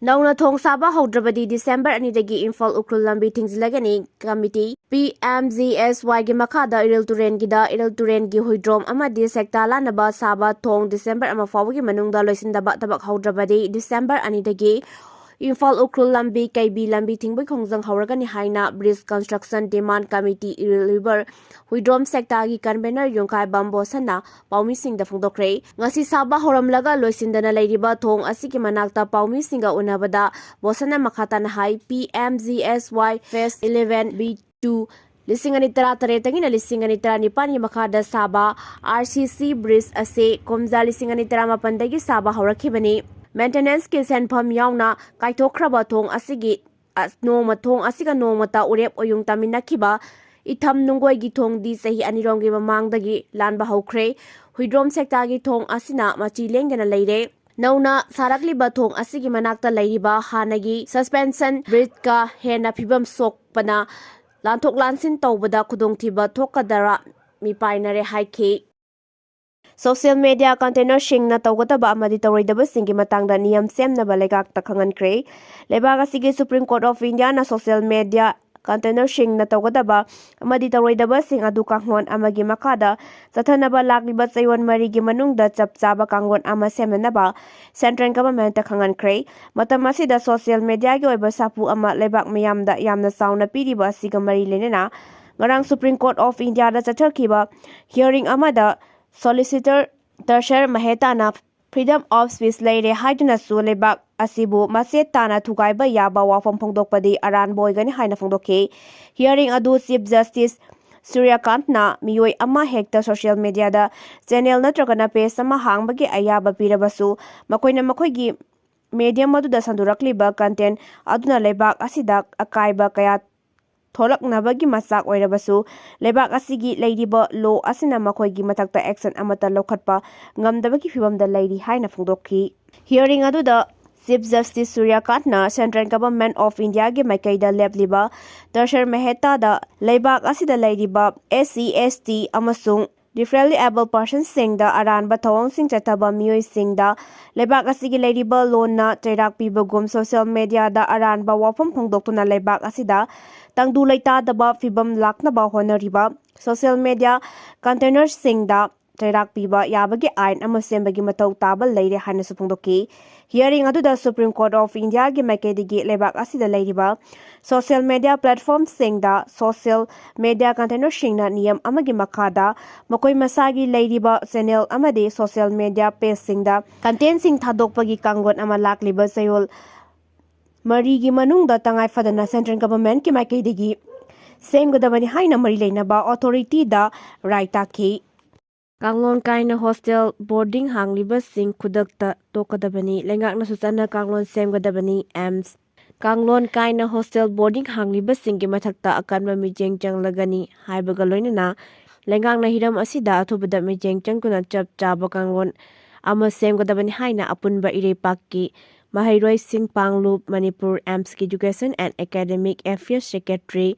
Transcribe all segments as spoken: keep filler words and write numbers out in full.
ꯅꯧꯅ ꯊꯣꯡ ꯁꯥꯕ ꯍꯧꯗ꯭ꯔꯕꯗꯤ ꯗꯤꯁꯦꯝꯕꯔ ꯑꯅꯤꯗꯒꯤ ꯏꯝꯐꯥꯜ ꯎꯈ꯭ꯔꯨꯜ ꯂꯝꯕꯤ ꯊꯤꯡꯖꯤꯜꯂꯒꯅꯤ꯫ ꯀꯃꯤꯇꯤ ꯄꯤ ꯑꯦꯝ ꯖꯤ ꯑꯦꯁ ꯋꯥꯏꯒꯤ ꯃꯈꯥꯗ ꯏꯔꯤꯜ ꯇꯨꯔꯦꯟꯒꯤꯗ ꯏꯔꯤꯜ ꯇꯨꯔꯦꯟꯒꯤ ꯍꯨꯏꯗ꯭ꯔꯣꯝ ꯑꯃꯗꯤ ꯁꯦꯛꯇꯥ ꯂꯥꯟꯅꯕ ꯁꯥꯕ ꯊꯣꯡ ꯗꯤꯁꯦꯝꯕꯔ ꯑꯃ ꯐꯥꯎꯕꯒꯤ ꯃꯅꯨꯡꯗ ꯂꯣꯏꯁꯤꯟꯗꯕ ꯊꯕꯛ ꯍꯧꯗ꯭ꯔꯕꯗꯤ ꯗꯤꯁꯦꯝꯕꯔ ꯑꯅꯤꯗꯒꯤ ꯏꯝꯐꯥꯜ ꯎꯈ꯭ꯔꯨꯜ ꯂꯝꯕꯤ ꯀꯩꯕꯤ ꯂꯝꯕꯤ ꯊꯤꯡꯕꯒꯤ ꯈꯣꯡꯖꯪ ꯍꯧꯔꯒꯅꯤ ꯍꯥꯏꯅ bridge construction demand committee Iril river Huidrom ꯁꯦꯛꯇꯥꯒꯤ ꯀꯟꯚꯦꯅꯔ ꯌꯨꯝꯈꯥꯏꯕꯝ ꯕꯣꯁꯟꯅ ꯄꯥꯎꯃꯤꯁꯤꯡꯗ ꯐꯣꯡꯗꯣꯛꯈ꯭ꯔꯦ꯫ ꯉꯁꯤ ꯁꯥꯕ ꯍꯧꯔꯝꯂꯒ ꯂꯣꯏꯁꯤꯟꯗꯅ ꯂꯩꯔꯤꯕ ꯊꯣꯡ ꯑꯁꯤꯒꯤ ꯃꯅꯥꯛꯇ ꯄꯥꯎꯃꯤꯁꯤꯡꯒ ꯎꯅꯕꯗ ꯕꯣꯁꯟꯅ ꯃꯈꯥ ꯇꯥꯅ ꯍꯥꯏ, ꯄꯤ ꯑꯦꯝ ꯖꯤ ꯑꯦꯁ ꯋꯥꯏ ꯐꯦꯁ ꯏꯂꯦꯚꯦꯟ ꯕꯤ ꯇꯨ ꯂꯤꯁꯤꯡ ꯑꯅꯤ ꯇꯔꯥ ꯇꯔꯦꯠꯇꯒꯤꯅ ꯂꯤꯁꯤꯡ ꯑꯅꯤ ꯇꯔꯥ ꯅꯤꯄꯥꯟꯒꯤ ꯃꯈꯥꯗ ꯁꯥꯕ ꯑꯥꯔ ꯁꯤ ꯁꯤ ꯕ꯭ꯔꯤꯖ ꯑꯁꯤ ꯀꯨꯝꯖꯥ ꯂꯤꯁꯤꯡ ꯑꯅꯤ ꯇꯔꯥꯃꯥꯄꯟꯗꯒꯤ ꯁꯥꯕ ꯍꯧꯔꯛꯈꯤꯕꯅꯤ꯫ ꯃꯦꯟꯇꯦꯅꯦꯟꯁꯀꯤ ꯁꯦꯟꯐꯝ ꯌꯥꯎꯅ ꯀꯥꯏꯊꯣꯛꯈ꯭ꯔꯕ ꯊꯣꯡ ꯑꯁꯤꯒꯤ ꯑ-, ꯅꯣꯡꯃ ꯊꯣꯡ ꯑꯁꯤꯒ ꯅꯣꯡꯃꯇ ꯎꯔꯦꯞ ꯑꯣꯌꯨꯡ ꯇꯥꯃꯤꯟꯅꯈꯤꯕ ꯏꯊꯝ ꯅꯨꯡꯒꯣꯏꯒꯤ ꯊꯣꯡꯗꯤ ꯆꯍꯤ ꯑꯅꯤꯔꯣꯝꯒꯤ ꯃꯃꯥꯡꯗꯒꯤ ꯂꯥꯟꯕ ꯍꯧꯈ꯭ꯔꯦ꯫ ꯍꯨꯏꯗ꯭ꯔꯣꯝ ꯁꯦꯛꯇꯥꯒꯤ ꯊꯣꯡ ꯑꯁꯤꯅ ꯃꯆꯤ ꯂꯦꯡꯗꯅ ꯂꯩꯔꯦ꯫ ꯅꯧꯅ ꯁꯥꯔꯛꯂꯤꯕ ꯊꯣꯡ ꯑꯁꯤꯒꯤ ꯃꯅꯥꯛꯇ ꯂꯩꯔꯤꯕ ꯍꯥꯟꯅꯒꯤ ꯁꯁꯄꯦꯟꯁꯟ ꯕ꯭ꯔꯤꯖꯀ ꯍꯦꯟꯅ ꯐꯤꯕꯝ ꯁꯣꯛꯄꯅ ꯂꯥꯟꯊꯣꯛ ꯂꯥꯟꯁꯤꯟ ꯇꯧꯕꯗ ꯈꯨꯗꯣꯡꯊꯤꯕ ꯊꯣꯛꯀꯗ꯭ꯔꯥ ꯃꯤꯄꯥꯏꯅꯔꯦ ꯍꯥꯏꯈꯤ꯫ ꯁꯣꯁꯤꯌꯦꯜ ꯃꯦꯗꯤꯌꯥ ꯀꯟꯇꯦꯅꯔꯁꯤꯡꯅ ꯇꯧꯒꯗꯕ ꯑꯃꯗꯤ ꯇꯧꯔꯣꯏꯗꯕꯁꯤꯡꯒꯤ ꯃꯇꯥꯡꯗ ꯅꯤꯌꯝ ꯁꯦꯝꯅꯕ ꯂꯩꯉꯥꯛꯇ ꯈꯪꯍꯟꯈ꯭ꯔꯦ꯫ ꯂꯩꯕꯥꯛ ꯑꯁꯤꯒꯤ ꯁꯨꯄ꯭ꯔꯤꯝ ꯀꯣꯔꯠ ꯑꯣꯐ ꯏꯟꯗꯤꯌꯥꯅ ꯁꯣꯁꯤꯌꯦꯜ ꯃꯦꯗꯤꯌꯥ ꯀꯟꯇꯦꯅꯔꯁꯤꯡꯅ ꯇꯧꯒꯗꯕ ꯑꯃꯗꯤ ꯇꯧꯔꯣꯏꯗꯕꯁꯤꯡ ꯑꯗꯨ ꯀꯥꯡꯂꯣꯟ ꯑꯃꯒꯤ ꯃꯈꯥꯗ ꯆꯠꯊꯅꯕ ꯂꯥꯛꯂꯤꯕ ꯆꯌꯣꯜ ꯃꯔꯤꯒꯤ ꯃꯅꯨꯡꯗ ꯆꯞ ꯆꯥꯕ ꯀꯥꯡꯂꯣꯟ ꯑꯃ ꯁꯦꯝꯅꯅꯕ ꯁꯦꯟꯇ꯭ꯔꯦꯜ ꯒꯚꯔꯟꯃꯦꯟꯠꯇ ꯈꯪꯍꯟꯈ꯭ꯔꯦ꯫ ꯃꯇꯝ ꯑꯁꯤꯗ ꯁꯣꯁꯤꯌꯦꯜ ꯃꯦꯗꯤꯌꯥꯒꯤ ꯑꯣꯏꯕ ꯁꯥꯐꯨ ꯑꯃ ꯂꯩꯕꯥꯛ ꯃꯤꯌꯥꯝꯗ ꯌꯥꯝꯅ ꯆꯥꯎꯅ ꯄꯤꯔꯤꯕ ꯑꯁꯤꯒ ꯃꯔꯤ ꯂꯩꯅꯅ ꯉꯔꯥꯡ ꯁꯨꯄ꯭ꯔꯤꯝ ꯀꯣꯔꯠ ꯑꯣꯐ ꯏꯟꯗꯤꯌꯥꯗ ꯆꯠꯊꯈꯤꯕ ꯍꯤꯌꯔꯤꯡ ꯑꯃꯗ ꯁꯣꯂꯤꯁꯤꯇꯔ ꯇꯔꯁꯔ ꯃꯍꯦꯇꯥꯅ freedom of speech ꯂꯩꯔꯦ ꯍꯥꯏꯗꯨꯅꯁꯨ ꯂꯩꯕꯥꯛ ꯑꯁꯤꯕꯨ ꯃꯆꯦꯠ ꯇꯥꯅ ꯊꯨꯒꯥꯏꯕ ꯌꯥꯕ ꯋꯥꯐꯝ ꯐꯣꯡꯗꯣꯛꯄꯗꯤ ꯑꯔꯥꯟꯕ ꯑꯣꯏꯒꯅꯤ ꯍꯥꯏꯅ ꯐꯣꯡꯗꯣꯛꯈꯤ꯫ ꯍꯤꯌꯔꯤꯡ ꯑꯗꯨ ꯆꯤꯐ ꯖꯁꯇꯤꯁ ꯁꯨꯔ꯭ꯌꯀꯥꯟꯠꯅ ꯃꯤꯑꯣꯏ ꯑꯃ ꯍꯦꯛꯇ ꯁꯣꯁꯤꯌꯦꯜ ꯃꯦꯗꯤꯌꯥꯗ ꯆꯦꯅꯦꯜ ꯅꯠꯇ꯭ꯔꯒꯅ ꯄꯦꯖ ꯑꯃ ꯍꯥꯡꯕꯒꯤ ꯑꯌꯥꯕ ꯄꯤꯔꯕꯁꯨ, ꯃꯈꯣꯏꯅ ꯃꯈꯣꯏꯒꯤ ꯃꯦꯗꯤꯌꯝ ꯑꯗꯨꯗ ꯁꯟꯗꯣꯔꯛꯂꯤꯕ ꯀꯟꯇꯦꯟ ꯑꯗꯨꯅ ꯂꯩꯕꯥꯛ ꯑꯁꯤꯗ ꯑꯀꯥꯏꯕ ꯀꯌꯥ ꯊꯣꯛꯂꯛꯅꯕꯒꯤ ꯃꯆꯥꯛ ꯑꯣꯏꯔꯕꯁꯨ, ꯂꯩꯕꯥꯛ ꯑꯁꯤꯒꯤ ꯂꯩꯔꯤꯕ ꯂꯣ ꯑꯁꯤꯅ ꯃꯈꯣꯏꯒꯤ ꯃꯊꯛꯇ ꯑꯦꯛꯁꯟ ꯑꯃꯠꯇ ꯂꯧꯈꯠꯄ ꯉꯝꯗꯕꯒꯤ ꯐꯤꯚꯝꯗ ꯂꯩꯔꯤ ꯍꯥꯏꯅ ꯐꯣꯡꯗꯣꯛꯈꯤ꯫ ꯍꯤꯌꯔꯤꯡ ꯑꯗꯨꯗ ꯆꯤꯐ ꯖꯁꯇꯤꯁ ꯁꯨꯔ꯭ꯌꯀꯥꯟꯠꯅ ꯁꯦꯟꯇ꯭ꯔꯦꯜ ꯒꯚꯔꯟꯃꯦꯟꯠ ꯑꯣꯐ ꯏꯟꯗꯤꯌꯥꯒꯤ ꯃꯥꯏꯀꯩꯗ ꯂꯦꯞꯂꯤꯕ ꯇꯔꯁꯔ ꯃꯦꯍꯦꯇꯥꯗ ꯂꯩꯕꯥꯛ ꯑꯁꯤꯗ ꯂꯩꯔꯤꯕ ꯑꯦꯁ ꯁꯤ, ꯑꯦꯁ ꯇꯤ ꯑꯃꯁꯨꯡ Differently abled personsꯁꯤꯡꯗ ꯑꯔꯥꯟꯕ ꯊꯧꯑꯣꯡꯁꯤꯡ ꯆꯠꯊꯕ ꯃꯤꯑꯣꯏꯁꯤꯡꯗ ꯂꯩꯕꯥꯛ ꯑꯁꯤꯒꯤ ꯂꯩꯔꯤꯕ ꯂꯣꯟꯅ ꯆꯩꯔꯥꯛ ꯄꯤꯕꯒꯨꯝ social mediaꯗ ꯑꯔꯥꯟꯕ ꯋꯥꯐꯝ ꯐꯣꯡꯗꯣꯛꯇꯨꯅ ꯂꯩꯕꯥꯛ ꯑꯁꯤꯗ ꯇꯪꯗꯨ ꯂꯩꯇꯥꯗꯕ ꯐꯤꯕꯝ ꯂꯥꯛꯅꯕ ꯍꯣꯠꯅꯔꯤꯕ social media containerꯁꯤꯡꯗ ꯆꯩꯔꯥꯛ ꯄꯤꯕ ꯌꯥꯕꯒꯤ ꯑꯥꯏꯟ ꯑꯃ ꯁꯦꯝꯕꯒꯤ ꯃꯊꯧ ꯇꯥꯕ ꯂꯩꯔꯦ ꯍꯥꯏꯅꯁꯨ ꯐꯣꯡꯗꯣꯛꯈꯤ꯫ Hearing ꯑꯗꯨꯗ Supreme Court of Indiaꯒꯤ ꯃꯥꯏꯀꯩꯗꯒꯤ ꯂꯩꯕꯥꯛ ꯑꯁꯤꯗ ꯂꯩꯔꯤꯕ social media platformꯁꯤꯡꯗ social media containerꯁꯤꯡꯅ ꯅꯤꯌꯝ ꯑꯃꯒꯤ ꯃꯈꯥꯗ ꯃꯈꯣꯏ ꯃꯁꯥꯒꯤ ꯂꯩꯔꯤꯕ channel ꯑꯃꯗꯤ social media pageꯁꯤꯡꯗ contentꯁꯤꯡ ꯊꯥꯗꯣꯛꯄꯒꯤ ꯀꯥꯡꯂꯣꯟ ꯑꯃ ꯂꯥꯛꯂꯤꯕ ꯆꯌꯣꯜ ꯃꯔꯤꯒꯤ ꯃꯅꯨꯡꯗ ꯇꯉꯥꯏ ꯐꯗꯅ central governmentꯀꯤ ꯃꯥꯏꯀꯩꯗꯒꯤ ꯁꯦꯝꯒꯗꯕꯅꯤ ꯍꯥꯏꯅ ꯃꯔꯤ ꯂꯩꯅꯕ authorityꯗ ꯔꯥꯏ ꯇꯥꯈꯤ꯫ ꯀꯥꯡꯂꯣꯟ ꯀꯥꯏꯅ hostel boarding ꯍꯥꯡꯂꯤꯕꯁꯤꯡ ꯈꯨꯗꯛꯇ ꯇꯣꯛꯀꯗꯕꯅꯤ, ꯂꯩꯉꯥꯛꯅꯁꯨ ꯆꯠꯅ ꯀꯥꯡꯂꯣꯟ ꯁꯦꯝꯒꯗꯕꯅꯤ꯫ ꯑꯦꯝꯁ꯫ ꯀꯥꯡꯂꯣꯟ ꯀꯥꯏꯅ hostel boarding ꯍꯥꯡꯂꯤꯕꯁꯤꯡꯒꯤ ꯃꯊꯛꯇ ꯑꯀꯟꯕ ꯃꯤꯠꯌꯦꯡ ꯆꯪꯂꯒꯅꯤ ꯍꯥꯏꯕꯒ ꯂꯣꯏꯅꯅ ꯂꯩꯉꯥꯛꯅ ꯍꯤꯔꯝ ꯑꯁꯤꯗ ꯑꯊꯨꯕꯗ ꯃꯤꯠꯌꯦꯡ ꯆꯪꯗꯨꯅ ꯆꯞ ꯆꯥꯕ ꯀꯥꯡꯂꯣꯟ ꯑꯃ ꯁꯦꯝꯒꯗꯕꯅꯤ ꯍꯥꯏꯅ ꯑꯄꯨꯟꯕ ꯏꯔꯩꯄꯥꯛꯀꯤ ꯃꯍꯩꯔꯣꯏꯁꯤꯡ ꯄꯥꯡꯂꯨꯞ, Manipur AIIMSꯀꯤ Education and Academic Affairs Secretary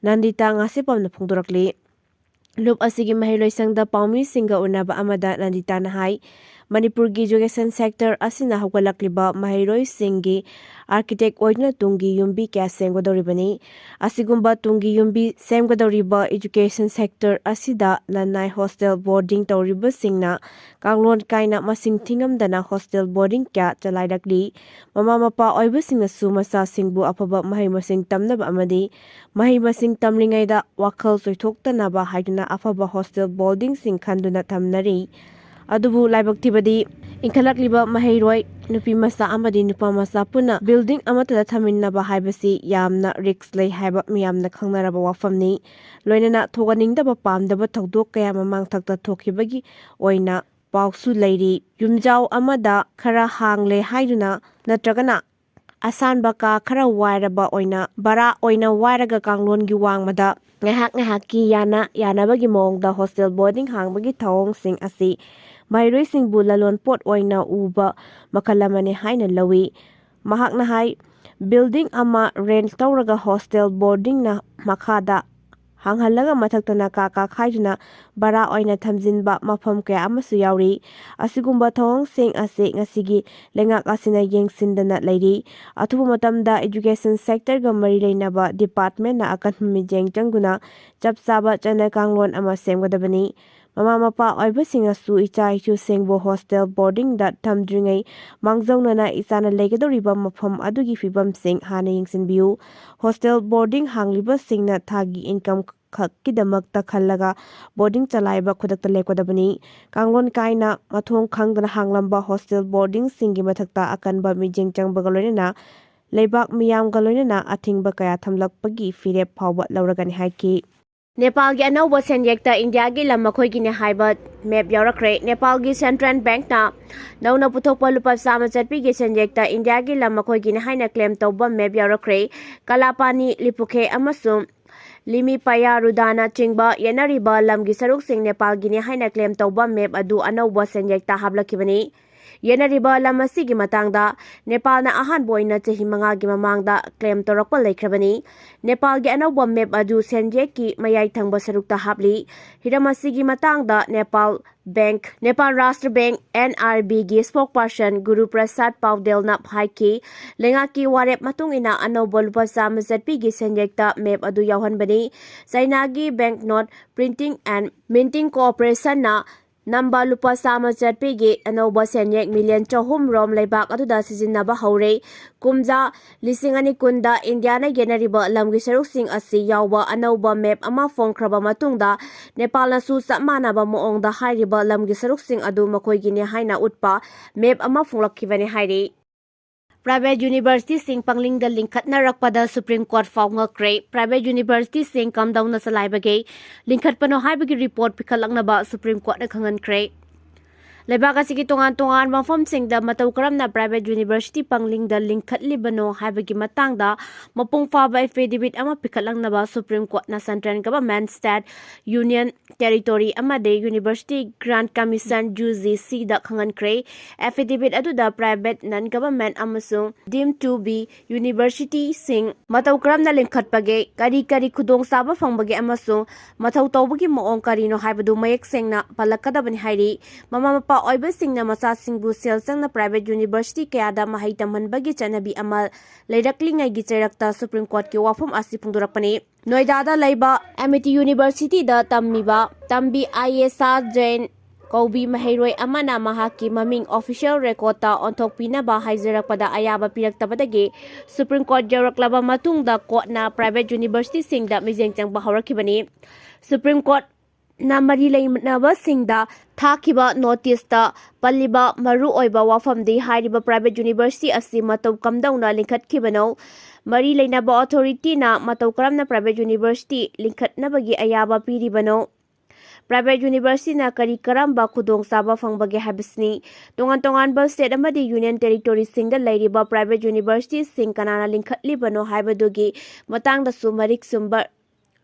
ꯅꯟꯗꯤꯇꯥ ꯉꯥꯁꯤꯄꯝꯅ ꯐꯣꯡꯗꯣꯔꯛꯂꯤ꯫ ꯂꯨꯞ ꯑꯁꯤꯒꯤ ꯃꯍꯩꯂꯣꯏꯁꯪꯗ ꯄꯥꯎꯃꯤꯁꯤꯡꯒ ꯎꯅꯕ ꯑꯃꯗ ꯅꯟꯗꯤꯇꯥꯅ ꯍꯥꯏ, ꯃꯅꯤꯄꯨꯔꯒꯤ education sector ꯑꯁꯤꯅ ꯍꯧꯒꯠꯂꯛꯂꯤꯕ ꯃꯍꯩꯔꯣꯏꯁꯤꯡꯒꯤ architect ꯑꯣꯏꯗꯨꯅ ꯇꯨꯡꯒꯤ ꯌꯨꯝꯕꯤ ꯀꯌꯥ ꯁꯦꯝꯒꯗꯧꯔꯤꯕꯅꯤ꯫ ꯑꯁꯤꯒꯨꯝꯕ ꯇꯨꯡꯒꯤ ꯌꯨꯝꯕꯤ ꯁꯦꯝꯒꯗꯧꯔꯤꯕ education sector ꯑꯁꯤꯗ ꯂꯟꯅꯥꯏ hostel boarding ꯇꯧꯔꯤꯕꯁꯤꯡꯅ ꯀꯥꯡꯂꯣꯟ ꯀꯥꯏꯅ ꯃꯁꯤꯡ ꯊꯤꯉꯝꯗꯅ hostel boarding ꯀꯌꯥ ꯆꯂꯥꯏꯔꯛꯂꯤ꯫ ꯃꯃꯥ ꯃꯄꯥ ꯑꯣꯏꯕꯁꯤꯡꯅꯁꯨ ꯃꯆꯥꯁꯤꯡꯕꯨ ꯑꯐꯕ ꯃꯍꯩ ꯃꯁꯤꯡ ꯇꯝꯅꯕ ꯑꯃꯗꯤ ꯃꯍꯩ ꯃꯁꯤꯡ ꯇꯝꯂꯤꯉꯩꯗ ꯋꯥꯈꯜ ꯆꯣꯏꯊꯣꯛꯇꯅꯕ ꯍꯥꯏꯗꯨꯅ ꯑꯐꯕ hostel boardingꯁꯤꯡ ꯈꯟꯗꯨꯅ ꯊꯝꯅꯔꯤ꯫ ꯑꯗꯨꯕꯨ ꯂꯥꯏꯕꯛ ꯊꯤꯕꯗꯤ, ꯏꯟꯈꯠꯂꯛꯂꯤꯕ ꯃꯍꯩꯔꯣꯏ ꯅꯨꯄꯤ ꯃꯆꯥ ꯑꯃꯗꯤ ꯅꯨꯄꯥ ꯃꯆꯥ ꯄꯨꯟꯅ building ꯑꯃꯠꯇꯗ ꯊꯝꯃꯤꯟꯅꯕ ꯍꯥꯏꯕꯁꯤ ꯌꯥꯝꯅ risk ꯂꯩ ꯍꯥꯏꯕ ꯃꯤꯌꯥꯝꯅ ꯈꯪꯅꯔꯕ ꯋꯥꯐꯝꯅꯤ꯫ ꯂꯣꯏꯅꯅ ꯊꯣꯛꯍꯟꯅꯤꯡꯗꯕ ꯄꯥꯝꯗꯕ ꯊꯧꯗꯣꯛ ꯀꯌꯥ ꯃꯃꯥꯡ ꯊꯛꯇ ꯊꯣꯛꯈꯤꯕꯒꯤ ꯑꯣꯏꯅ ꯄꯥꯎꯁꯨ ꯂꯩꯔꯤ꯫ ꯌꯨꯝꯖꯥꯎ ꯑꯃꯗ ꯈꯔ ꯍꯥꯡꯂꯦ ꯍꯥꯏꯗꯨꯅ ꯅꯠꯇ꯭ꯔꯒꯅ ꯑꯁꯥꯟꯕ ꯀꯥ ꯈꯔ ꯋꯥꯏꯔꯕ ꯑꯣꯏꯅ ꯚꯔꯥ ꯑꯣꯏꯅ ꯋꯥꯏꯔꯒ ꯀꯥꯡꯂꯣꯟꯒꯤ ꯋꯥꯡꯃꯗ ꯉꯥꯏꯍꯥꯛ ꯉꯥꯏꯍꯥꯛꯀꯤ ꯌꯥꯅ ꯌꯥꯅꯕꯒꯤ ꯃꯑꯣꯡꯗ hostel boarding ꯍꯥꯡꯕꯒꯤ ꯊꯧꯑꯣꯡꯁꯤꯡ ꯑꯁꯤ ꯃꯍꯩꯔꯣꯏꯁꯤꯡꯕꯨ ꯂꯂꯣꯟꯄꯣꯠ ꯑꯣꯏꯅ ꯎꯕ ꯃꯈꯜ ꯑꯃꯅꯤ ꯍꯥꯏꯅ ꯂꯧꯏ꯫ ꯃꯍꯥꯛꯅ ꯍꯥꯏ, building ꯑꯃ rent ꯇꯧꯔꯒ hostel boardingꯅ ꯃꯈꯥꯗ ꯃꯥꯡꯍꯜꯂꯒ ꯃꯊꯛꯇꯅ ꯀꯥ ꯀꯥ ꯈꯥꯏꯗꯨꯅ ꯚꯔꯥ ꯑꯣꯏꯅ ꯊꯝꯖꯤꯟꯕ ꯃꯐꯝ ꯀꯌꯥ ꯑꯃꯁꯨ ꯌꯥꯎꯔꯤ꯫ ꯑꯁꯤꯒꯨꯝꯕ ꯊꯧꯑꯣꯡꯁꯤꯡ ꯑꯁꯤ ꯉꯁꯤꯒꯤ ꯂꯩꯉꯥꯛ ꯑꯁꯤꯅ ꯌꯦꯡꯁꯤꯟꯗꯅ ꯂꯩꯔꯤ꯫ ꯑꯊꯨꯕ ꯃꯇꯝꯗ education sector ꯒ ꯃꯔꯤ ꯂꯩꯅꯕ department ꯅ ꯑꯀꯟꯕ ꯃꯤꯠꯌꯦꯡ ꯆꯪꯗꯨꯅ ꯆꯞ ꯆꯥꯕ ꯆꯠꯅ ꯀꯥꯡꯂꯣꯟ ꯑꯃ ꯁꯦꯝꯒꯗꯕꯅꯤ꯫ ꯃꯃꯥ ꯃꯄꯥ ꯑꯣꯏꯕꯁꯤꯡꯅꯁꯨ ꯏꯆꯥ ꯏꯁꯨꯁꯤꯡꯕꯨ hostel boarding ꯗ ꯊꯝꯗ꯭ꯔꯤꯉꯩ ꯃꯥꯡꯖꯧꯅꯅ ꯏꯆꯥꯅ ꯂꯩꯒꯗꯧꯔꯤꯕ ꯃꯐꯝ ꯑꯗꯨꯒꯤ ꯐꯤꯕꯝꯁꯤꯡ ꯍꯥꯟꯅ ꯌꯦꯡꯁꯤꯟꯕꯤꯌꯨ꯫ Hostel boarding ꯍꯥꯡꯂꯤꯕꯁꯤꯡꯅ ꯊꯥꯒꯤ income ꯈꯛꯀꯤꯗꯃꯛꯇ ꯈꯜꯂꯒ boarding ꯆꯂꯥꯏꯕ ꯈꯨꯗꯛꯇ ꯂꯦꯞꯀꯗꯕꯅꯤ꯫ ꯀꯥꯡꯂꯣꯟ ꯀꯥꯏꯅ ꯃꯊꯣꯡ ꯈꯪꯗꯅ ꯍꯥꯡꯂꯝꯕ hostel boarding ꯁꯤꯡꯒꯤ ꯃꯊꯛꯇ ꯑꯀꯟꯕ ꯃꯤꯠꯌꯦꯡ ꯆꯪꯕꯒ ꯂꯣꯏꯅꯅ ꯂꯩꯕꯥꯛ ꯃꯤꯌꯥꯝꯒ ꯂꯣꯏꯅꯅ ꯑꯊꯤꯡꯕ ꯀꯌꯥ ꯊꯝꯂꯛꯄꯒꯤ ꯐꯤꯔꯦꯞ ꯐꯥꯎꯕ ꯂꯧꯔꯒꯅꯤ ꯍꯥꯏꯈꯤ꯫ ꯅꯦꯄꯥꯜꯒꯤ ꯑꯅꯧꯕ ꯁꯦꯟꯌꯦꯛꯇ ꯏꯟꯗꯤꯌꯥꯒꯤ ꯂꯝ ꯃꯈꯣꯏꯒꯤꯅꯤ ꯍꯥꯏꯕ map ꯌꯥꯎꯔꯛꯈ꯭ꯔꯦ꯫ ꯅꯦꯄꯥꯜꯒꯤ central bank ꯅ ꯅꯧꯅ ꯄꯨꯊꯣꯛꯄ ꯂꯨꯄꯥ ꯆꯥꯝꯃ ꯆꯠꯄꯤꯒꯤ ꯁꯦꯟꯌꯦꯛꯇ ꯏꯟꯗꯤꯌꯥꯒꯤ ꯂꯝ ꯃꯈꯣꯏꯒꯤꯅꯤ ꯍꯥꯏꯅ claim ꯇꯧꯕ map ꯌꯥꯎꯔꯛꯈ꯭ꯔꯦ꯫ ꯀꯂꯥꯄꯥꯅꯤ, ꯂꯤꯄꯨꯈꯦ ꯑꯃꯁꯨꯡ ꯂꯤꯃꯤꯄꯥꯌꯥ ꯔꯨꯗꯥꯅ ꯆꯤꯡꯕ ꯌꯦꯟꯅꯔꯤꯕ ꯂꯝꯒꯤ ꯁꯔꯨꯛꯁꯤꯡ ꯅꯦꯄꯥꯜꯒꯤꯅꯤ ꯍꯥꯏꯅ claim ꯇꯧꯕ map ꯑꯗꯨ ꯑꯅꯧꯕ ꯁꯦꯟꯌꯦꯛꯇ ꯍꯥꯞꯂꯛꯈꯤꯕꯅꯤ꯫ ꯌꯦꯟꯅꯔꯤꯕ ꯂꯝ ꯑꯁꯤꯒꯤ ꯃꯇꯥꯡꯗ ꯅꯦꯄꯥꯜꯅ ꯑꯍꯥꯟꯕ ꯑꯣꯏꯅ ꯆꯍꯤ ꯃꯉꯥꯒꯤ ꯃꯃꯥꯡꯗ claim ꯇꯧꯔꯛꯄ ꯂꯩꯈ꯭ꯔꯕꯅꯤ꯫ ꯅꯦꯄꯥꯜꯒꯤ ꯑꯅꯧꯕ map ꯑꯗꯨ ꯁꯦꯟꯌꯦꯛꯀꯤ ꯃꯌꯥꯏ ꯊꯪꯕ ꯁꯔꯨꯛꯇ ꯍꯥꯞꯂꯤ꯫ ꯍꯤꯔꯝ ꯑꯁꯤꯒꯤ ꯃꯇꯥꯡꯗ Nepal bank, Nepal Rashtra bank, N R B ꯒꯤ spokesperson ꯒꯨꯔꯨ ꯄ꯭ꯔꯁꯥꯗ ꯄꯥꯎꯗꯦꯜꯅ ꯍꯥꯏꯈꯤ, ꯂꯩꯉꯥꯛꯀꯤ ꯋꯥꯔꯦꯞ ꯃꯇꯨꯡ ꯏꯟꯅ ꯑꯅꯧꯕ ꯂꯨꯄꯥ ꯆꯥꯝꯃ ꯆꯠꯄꯤꯒꯤ ꯁꯦꯟꯌꯦꯛꯇ map ꯑꯗꯨ ꯌꯥꯎꯍꯟꯕꯅꯤ꯫ ꯆꯥꯏꯅꯥꯒꯤ bank note printing and minting corporation ꯅ ꯅꯝꯕ ꯂꯨꯄꯥ ꯆꯥꯝꯃ ꯆꯠꯄꯤꯒꯤ ꯑꯅꯧꯕ ꯁꯦꯟꯌꯦꯛ million ꯆꯍꯨꯝ ꯔꯣꯝ ꯂꯩꯕꯥꯛ ꯑꯗꯨꯗ ꯁꯤꯖꯤꯟꯅꯕ ꯍꯧꯔꯦ꯫ ꯀꯨꯝꯖꯥ ꯂꯤꯁꯤꯡ ꯑꯅꯤ ꯀꯨꯟꯗ ꯏꯟꯗꯤꯌꯥꯅ ꯌꯦꯟꯅꯔꯤꯕ ꯂꯝꯒꯤ ꯁꯔꯨꯛꯁꯤꯡ ꯑꯁꯤ ꯌꯥꯎꯕ ꯑꯅꯧꯕ map ꯑꯃ ꯐꯣꯡꯈ꯭ꯔꯕ ꯃꯇꯨꯡꯗ, ꯅꯦꯄꯥꯜꯅꯁꯨ ꯆꯞ ꯃꯥꯟꯅꯕ ꯃꯑꯣꯡꯗ ꯍꯥꯏꯔꯤꯕ ꯂꯝꯒꯤ ꯁꯔꯨꯛꯁꯤꯡ ꯑꯗꯨ ꯃꯈꯣꯏꯒꯤꯅꯤ ꯍꯥꯏꯅ ꯎꯠꯄ map ꯑꯃ ꯐꯣꯡꯂꯛꯈꯤꯕꯅꯤ ꯍꯥꯏꯔꯤ꯫ Private university ꯁꯤꯡ ꯄꯪꯂꯤꯡꯗ ꯂꯤꯡꯈꯠꯅꯔꯛꯄꯗ Supreme Court ꯐꯥꯎ ꯉꯛꯈ꯭ꯔꯦ꯫ Private university ꯁꯤꯡ ꯀꯝꯗꯧꯅ ꯆꯂꯥꯏꯕꯒꯦ, ꯂꯤꯡꯈꯠꯄꯅꯣ ꯍꯥꯏꯕꯒꯤ report ꯄꯤꯈꯠꯂꯛꯅꯕ Supreme Court ꯅ ꯈꯪꯍꯟꯈ꯭ꯔꯦ꯫ ꯂꯩꯕꯥꯛ ꯑꯁꯤꯒꯤ ꯇꯣꯉꯥꯟ ꯇꯣꯉꯥꯟꯕ ꯃꯐꯝꯁꯤꯡꯗ ꯃꯇꯧ ꯀꯔꯝꯅ private university ꯄꯪꯂꯤꯡꯗ ꯂꯤꯡꯈꯠꯂꯤꯕꯅꯣ ꯍꯥꯏꯕꯒꯤ ꯃꯇꯥꯡꯗ ꯃꯄꯨꯡ ꯐꯥꯕ affidavit ꯑꯃ ꯄꯤꯈꯠꯂꯛꯅꯕ Supreme Courtꯅ Central Government, State, Union Territory ꯑꯃꯗꯤ University Grant Commission, UGCꯗ ꯈꯪꯍꯟꯈ꯭ꯔꯦ꯫ Affidavit ꯑꯗꯨꯗ private, non-government ꯑꯃꯁꯨꯡ deemed to be universityꯁꯤꯡ ꯃꯇꯧ ꯀꯔꯝꯅ ꯂꯤꯡꯈꯠꯄꯒꯦ, ꯀꯔꯤ ꯀꯔꯤ ꯈꯨꯗꯣꯡꯆꯥꯕ ꯐꯪꯕꯒꯦ ꯑꯃꯁꯨꯡ ꯃꯊꯧ ꯇꯧꯕꯒꯤ ꯃꯑꯣꯡ ꯀꯔꯤꯅꯣ ꯍꯥꯏꯕꯗꯨ ꯃꯌꯦꯛ ꯁꯦꯡꯅ ꯄꯜꯂꯛꯀꯗꯕꯅꯤ ꯍꯥꯏꯔꯤ꯫ ꯃꯃꯥ ꯃꯄꯥ ꯑꯣꯏꯕꯁꯤꯡꯅ ꯃꯆꯥꯁꯤꯡꯕꯨ ꯁꯦꯜ ꯆꯪꯅ private university ꯀꯌꯥꯗ ꯃꯍꯩ ꯇꯝꯍꯟꯕꯒꯤ ꯆꯠꯅꯕꯤ ꯑꯃ ꯂꯩꯔꯛꯂꯤꯉꯩꯒꯤ ꯆꯩꯔꯛꯇ Supreme Courtꯀꯤ ꯋꯥꯐꯝ ꯑꯁꯤ ꯐꯣꯡꯗꯣꯔꯛꯄꯅꯤ꯫ ꯅꯣꯏꯗꯥꯗ ꯂꯩꯕ Amity Universityꯗ ꯇꯝꯃꯤꯕ ꯇꯝꯕꯤ ꯑꯥꯌꯦꯁꯥ ꯖꯦꯟ ꯀꯧꯕꯤ ꯃꯍꯩꯔꯣꯏ ꯑꯃꯅ ꯃꯍꯥꯛꯀꯤ ꯃꯃꯤꯡ official recordꯇ ꯑꯣꯟꯊꯣꯛꯄꯤꯅꯕ ꯍꯥꯏꯖꯔꯛꯄꯗ ꯑꯌꯥꯕ ꯄꯤꯔꯛꯇꯕꯗꯒꯤ Supreme Court ꯌꯧꯔꯛꯂꯕ ꯃꯇꯨꯡꯗ courtꯅ private universityꯁꯤꯡꯗ ꯃꯤꯠꯌꯦꯡ ꯆꯪꯕ ꯍꯧꯔꯛꯈꯤꯕꯅꯤ꯫ Supreme Courtꯅ ꯃꯔꯤ ꯂꯩꯅꯕꯁꯤꯡꯗ ꯊꯥꯈꯤꯕ noticeꯇ ꯄꯜꯂꯤꯕ ꯃꯔꯨꯑꯣꯏꯕ ꯋꯥꯐꯝꯗꯤ ꯍꯥꯏꯔꯤꯕ private university ꯑꯁꯤ ꯃꯇꯧ ꯀꯝꯗꯧꯅ ꯂꯤꯡꯈꯠꯈꯤꯕꯅꯣ, ꯃꯔꯤ ꯂꯩꯅꯕ authorityꯅ ꯃꯇꯧ ꯀꯔꯝꯅ private university ꯂꯤꯡꯈꯠꯅꯕꯒꯤ ꯑꯌꯥꯕ ꯄꯤꯔꯤꯕꯅꯣ, private universityꯅ ꯀꯔꯤ ꯀꯔꯝꯕ ꯈꯨꯗꯣꯡꯆꯥꯕ ꯐꯪꯕꯒꯦ ꯍꯥꯏꯕꯁꯤꯅꯤ꯫ ꯇꯣꯉꯥꯟ ꯇꯣꯉꯥꯟꯕ state ꯑꯃꯗꯤ union territoryꯁꯤꯡꯗ ꯂꯩꯔꯤꯕ private universityꯁꯤꯡ ꯀꯅꯥꯅ ꯂꯤꯡꯈꯠꯂꯤꯕꯅꯣ ꯍꯥꯏꯕꯗꯨꯒꯤ ꯃꯇꯥꯡꯗꯁꯨ ꯃꯔꯤꯛ ꯆꯨꯝꯕ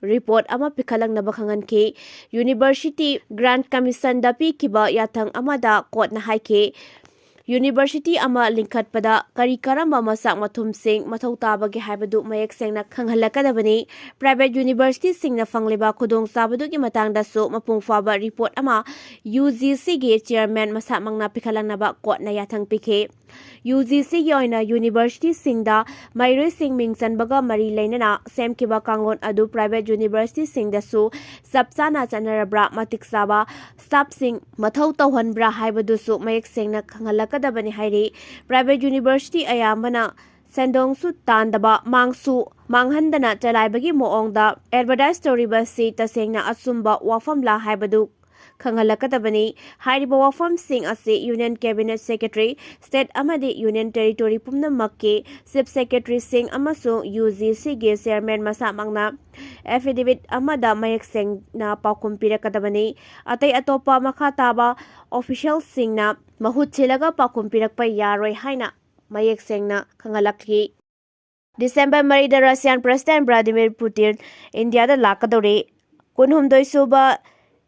report ꯑꯃ ꯄꯤꯈꯠꯂꯛꯅꯕ ꯈꯪꯍꯟꯈꯤ꯫ University Grant Commissionꯗ ꯄꯤꯈꯤꯕ ꯌꯥꯊꯪ ꯑꯃꯗ courtꯅ ꯍꯥꯏꯈꯤ, university ꯑꯃ ꯂꯤꯡꯈꯠꯄꯗ ꯀꯔꯤ ꯀꯔꯝꯕ ꯃꯆꯥꯛ ꯃꯊꯨꯝꯁꯤꯡ ꯃꯊꯧ ꯇꯥꯕꯒꯦ ꯍꯥꯏꯕꯗꯨ ꯃꯌꯦꯛ ꯁꯦꯡꯅ ꯈꯪꯍꯜꯂꯛꯀꯗꯕꯅꯤ꯫ Private universityꯁꯤꯡꯅ ꯐꯪꯂꯤꯕ ꯈꯨꯗꯣꯡꯆꯥꯕꯗꯨꯒꯤ ꯃꯇꯥꯡꯗꯁꯨ ꯃꯄꯨꯡ ꯐꯥꯕ report ꯑꯃ UGCꯒꯤ chairman ꯃꯁꯥꯃꯛꯅ ꯄꯤꯈꯠꯂꯛꯅꯕ courtꯅ ꯌꯥꯊꯪ ꯄꯤꯈꯤ꯫ UGCꯒꯤ ꯑꯣꯏꯅ universityꯁꯤꯡꯗ ꯃꯍꯩꯔꯣꯏꯁꯤꯡ ꯃꯤꯡ ꯆꯟꯕꯒ ꯃꯔꯤ ꯂꯩꯅꯅ ꯁꯦꯝꯈꯤꯕ ꯀꯥꯡꯂꯣꯟ ꯑꯗꯨ private universityꯁꯤꯡꯗꯁꯨ ꯆꯞ ꯆꯥꯅ ꯆꯠꯅꯔꯕ꯭ꯔꯥ, ꯃꯇꯤꯛ ꯆꯥꯕ staffꯁꯤꯡ ꯃꯊꯧ ꯇꯧꯍꯟꯕ꯭ꯔꯥ ꯍꯥꯏꯕꯗꯨꯁꯨ ꯃꯌꯦꯛ ꯁꯦꯡꯅ ꯈꯪꯍꯜꯂꯛꯀꯗꯕꯅꯤ ꯍꯥꯏꯔꯤ꯫ Private university ꯑꯌꯥꯝꯕꯅ ꯁꯦꯟꯗꯣꯡꯁꯨ ꯇꯥꯟꯗꯕ, ꯃꯥꯡꯁꯨ ꯃꯥꯡꯍꯟꯗꯅ ꯆꯂꯥꯏꯕꯒꯤ ꯃꯑꯣꯡꯗ advertise ꯇꯧꯔꯤꯕ ꯑꯁꯤ ꯇꯁꯦꯡꯅ ꯑꯆꯨꯝꯕ ꯋꯥꯐꯝꯂꯥ ꯍꯥꯏꯕꯗꯨ ꯈꯪꯍꯜꯂꯛꯀꯗꯕꯅꯤ꯫ ꯍꯥꯏꯔꯤꯕ ꯋꯥꯐꯝꯁꯤꯡ ꯑꯁꯤ Union Cabinet Secretary, State ꯑꯃꯗꯤ Union Territory ꯄꯨꯝꯅꯃꯛꯀꯤ Chief Secretaryꯁꯤꯡ ꯑꯃꯁꯨꯡ UGCꯒꯤ Chairman ꯃꯁꯥꯃꯛꯅ affidavit ꯑꯃꯗ ꯃꯌꯦꯛ ꯁꯦꯡꯅ ꯄꯥꯎꯈꯨꯝ ꯄꯤꯔꯛꯀꯗꯕꯅꯤ꯫ ꯑꯇꯩ ꯑꯇꯣꯞꯄ ꯃꯈꯥ ꯇꯥꯕ officialꯁꯤꯡꯅ ꯃꯍꯨꯠ ꯁꯤꯜꯂꯒ ꯄꯥꯎꯈꯨꯝ ꯄꯤꯔꯛꯄ ꯌꯥꯔꯣꯏ ꯍꯥꯏꯅ ꯃꯌꯦꯛ ꯁꯦꯡꯅ ꯈꯪꯍꯜꯂꯛꯂꯤ꯫ December ꯃꯔꯤꯗ Russian President Vladimir Putin ꯏꯟꯗꯤꯌꯥꯗ ꯂꯥꯛꯀꯗꯧꯔꯤ꯫ ꯀꯨꯟꯍꯨꯝꯗꯣꯏ ꯁꯨꯕ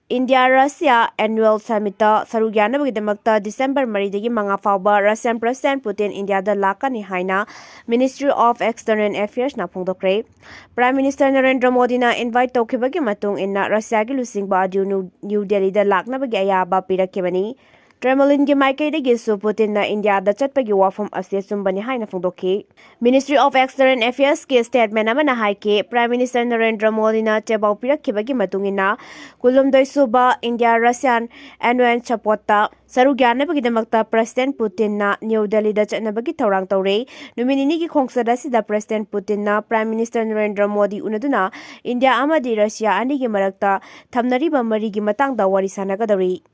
ꯏꯟꯗꯤꯌꯥ ꯔꯁꯤꯌꯥ Annual Summitꯇ ꯁꯔꯨꯛ ꯌꯥꯅꯕꯒꯤꯗꯃꯛꯇ December ꯃꯔꯤꯗꯒꯤ ꯃꯉꯥ ꯐꯥꯎꯕ Russian President Putin ꯏꯟꯗꯤꯌꯥꯗ ꯂꯥꯛꯀꯅꯤ ꯍꯥꯏꯅ Ministry of External Affairsꯅ ꯐꯣꯡꯗꯣꯛꯈ꯭ꯔꯦ꯫ Prime Minister Narendra ꯃꯣꯗꯤꯅ invite ꯇꯧꯈꯤꯕꯒꯤ ꯃꯇꯨꯡ ꯏꯟꯅ ꯔꯁꯤꯌꯥꯒꯤ ꯂꯨꯆꯤꯡꯕ ꯑꯗꯨ ꯅ꯭ꯌꯨ, ꯅ꯭ꯌꯨ ꯗꯦꯜꯂꯤꯗ ꯂꯥꯛꯅꯕꯒꯤ ꯑꯌꯥꯕ ꯄꯤꯔꯛꯈꯤꯕꯅꯤ꯫ Kremlinꯒꯤ ꯃꯥꯏꯀꯩꯗꯒꯤꯁꯨ Putinꯅ ꯏꯟꯗꯤꯌꯥꯗ ꯆꯠꯄꯒꯤ ꯋꯥꯐꯝ ꯑꯁꯤ ꯑꯆꯨꯝꯕꯅꯤ ꯍꯥꯏꯅ ꯐꯣꯡꯗꯣꯛꯈꯤ꯫ Ministry of External Affairsꯀꯤ statement ꯑꯃꯅ ꯍꯥꯏꯈꯤ, Prime Minister ꯅꯔꯦꯟꯗ꯭ꯔ ꯃꯣꯗꯤꯅ ꯆꯦꯄꯥꯎ ꯄꯤꯔꯛꯈꯤꯕꯒꯤ ꯃꯇꯨꯡ ꯏꯟꯅ, ꯀꯨꯟꯍꯨꯝꯗꯣꯏ ꯁꯨꯕ ꯏꯟꯗꯤꯌꯥ Russian Annual Summitꯇ ꯁꯔꯨꯛ ꯌꯥꯅꯕꯒꯤꯗꯃꯛꯇ President Putinꯅ ꯅ꯭ꯌꯨ ꯗꯦꯜꯂꯤꯗ ꯆꯠꯅꯕꯒꯤ ꯊꯧꯔꯥꯡ ꯇꯧꯔꯦ꯫ ꯅꯨꯃꯤꯠ ꯅꯤꯅꯤꯒꯤ ꯈꯣꯡꯆꯠ ꯑꯁꯤꯗ President Putinꯅ Prime Minister ꯅꯔꯦꯟꯗ꯭ꯔ ꯃꯣꯗꯤ ꯎꯅꯗꯨꯅ ꯏꯟꯗꯤꯌꯥ ꯑꯃꯗꯤ ꯔꯁꯤꯌꯥ ꯑꯅꯤꯒꯤ ꯃꯔꯛꯇ ꯊꯝꯅꯔꯤꯕ ꯃꯔꯤꯒꯤ ꯃꯇꯥꯡꯗ ꯋꯥꯔꯤ ꯁꯥꯟꯅꯒꯗꯧꯔꯤ꯫